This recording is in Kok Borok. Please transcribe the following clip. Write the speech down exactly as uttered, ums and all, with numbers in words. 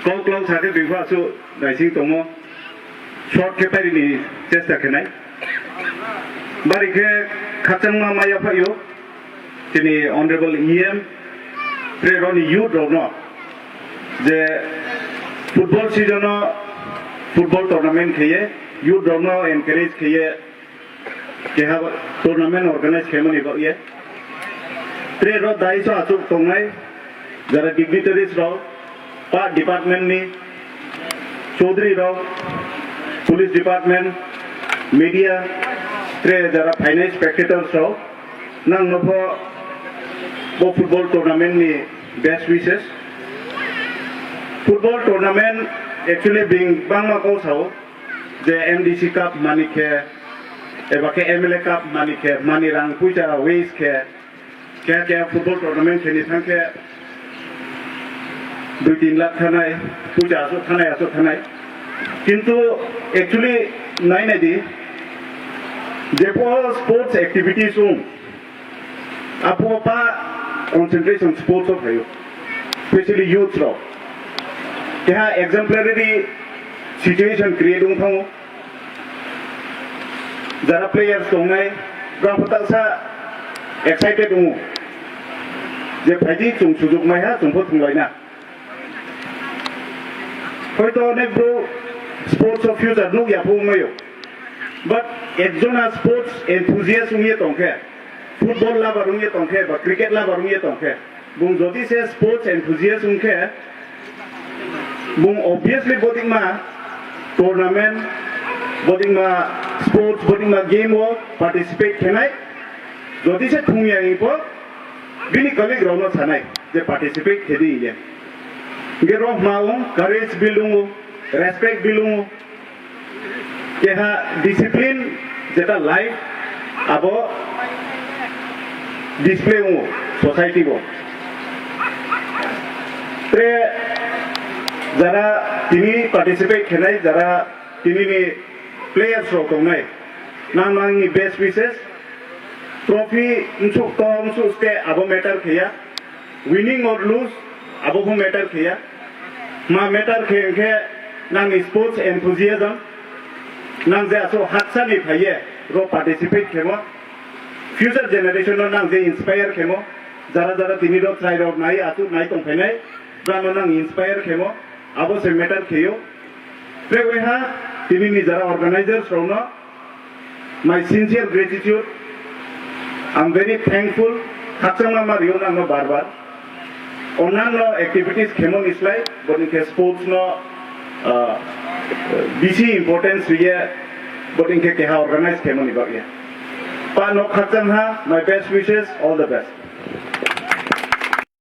Kok kok sakhe bipha su naising tongo. Short khe pairi ni chesta khenai. Bari khe khachangma maya phaio. Tini Honorable E M, pre roni youth rokno je football season o football tournament kheye, youth rokno encourage kheye, keha tournament organize khaimani bagwi. Tre rok daiso achuk tongnai, jara dignitaries rok, pa department ni chaudhary rok, police department, media, tre jara phainai spectators rok, nang nokho bo football tournament ni best wishes. Football tournament actually bing bangma kau sao, je M D C Cup mani khe, eba khe M L A Cup mani khe, mani rang puisa waste khe, khe khe football tournament kheni thang khe dui tin lakh thanai, puisa asuk thanai, asuk thanai. Kintu actually nai nai di, jepo sports activities ung, apo pa concentration sports o phaio, specially youth rok. Keha exemplary situation create ung thango. Jara players tongnai, bra phataksa excited wngo je phaidi chwng sujuk maiha, chwng pho thwnglaina. Hoito onek bro sports o future nuk ya pho wngmaio, but ekjona sports enthusiast wngye tongkhe, football lover wngye tongkhe ba cricket lover wngye tongkhe, bung jodi se sports enthusiast wngkhe, bung obviously bodikma tournament, bodikma sports, bodikma game o participate khenai. Jodi se thungya ipo, bini colleague rokno sanai je participate khedi iye. Hingke rohma ung, courage build ung, respect build ung, keha discipline jeta life abo display wngo society o. Tre jara tini participate khenai, jara tini ni players rok tongnai, nang nang ni best wishes. Trophy msuk to msuk ste abo matter kheya, winning or lose abo bo matter kheya. Ma matter khe hwnkhe nang ni sports enthusiasm, nang je aswk haksa ni phaiye ro participate khemo, future generation no nang je inspire khemo, jara jara tini rok chwrai rok nai aswk nai tong phainai, brano nang inspire khemo, abo se matter kheyo. Tei wngha tini ni jara organizers rok no my sincere gratitude. I'm very thankful. Khakchangma ma rio nangno bar bar. Onnanno activities khemoni slai, boni khe sports no, uh, bisi importance riye, boni khe keha organize khemoni bagye. Pa no khakchang ha, my best wishes, all the best.